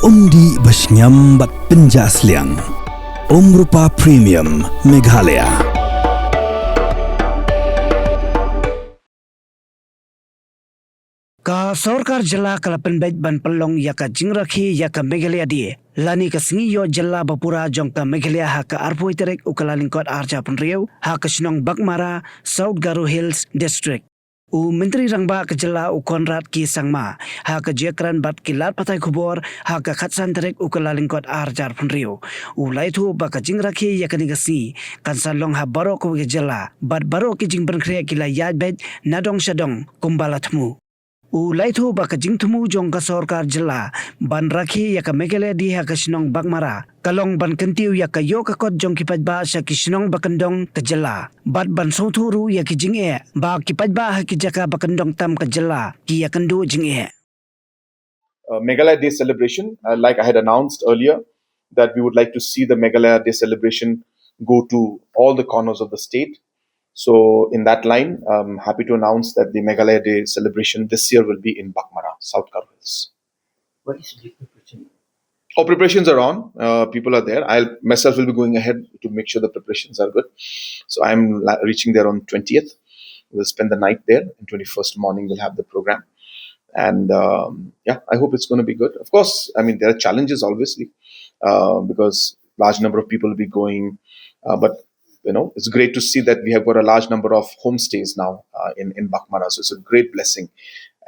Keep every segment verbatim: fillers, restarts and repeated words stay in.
Ym dih ba shngiam bad pynjah sliang. Umrupa Premium Meghalaya. Ka sorkar jylla ka la pynbeit ban pynlong ïa ka jingrakhe ïa ka Meghalaya Day lane ka sngi ïoh jylla bapura jong ka Meghalaya ha ka arphew tarik u Kyllalyngkot arhajar arphew hynriew ha ka shnong Baghmara, South Garo Hills District. U Myntri Rangbah ka jylla u Conrad K Sangma ha ka jingïakren bad ki lad pathai khubor ha ka khatsan tarik u Kyllalyngkot arhajar arphew hynriew, u la ïathuh ba ka jingrakhe ïa kane ka sngi kan sa long ha baroh kawei ka jylla bad baroh ki jingpynkhreh ki la ïaid beit na dong sha dong kumba la thmu. U la ïathuh ba ka jingthmu jong ka sorkar jylla ban rakhe ïa ka Meghalaya Day ha ka shnong Baghmara ka long ban kyntiew ïa ka ïoh ka kot jong ki paidbah sha ki shnong bakyndong ka jylla bad ban sngewthuh ruh ïa ki jingeh ba ki paidbah ha ki jaka bakyndong tam ka jylla ki ïakynduh jingeh. Uh, Meghalaya Day celebration, uh, like I had announced earlier, that we would like to see the Meghalaya Day celebration go to all the corners of the state. So, in that line, I'm happy to announce that the Meghalaya Day celebration this year will be in Baghmara, South Garo Hills. What is the preparation? Oh, preparations are on. Uh, people are there. I myself will be going ahead to make sure the preparations are good. So I'm la- reaching there on twentieth. We'll spend the night there, and twenty-first morning we'll have the program. And um, yeah, I hope it's going to be good. Of course, I mean, there are challenges, obviously, uh, because large number of people will be going, uh, but you know, it's great to see that we have got a large number of homestays now uh, in in Baghmara. So it's a great blessing.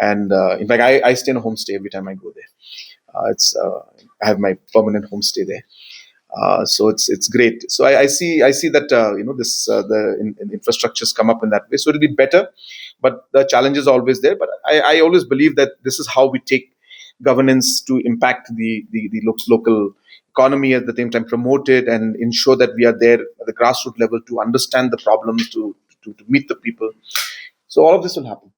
And uh, in fact, I, I stay in a homestay every time I go there. Uh, it's uh, I have my permanent homestay there. Uh, so it's it's great. So I, I see I see that uh, you know this uh, the in, in infrastructures come up in that way. So it'll be better, but the challenge is always there. But I, I always believe that this is how we take governance to impact the the, the lo- local economy, at the same time promote it and ensure that we are there at the grassroots level to understand the problems, to to, to meet the people. So all of this will happen.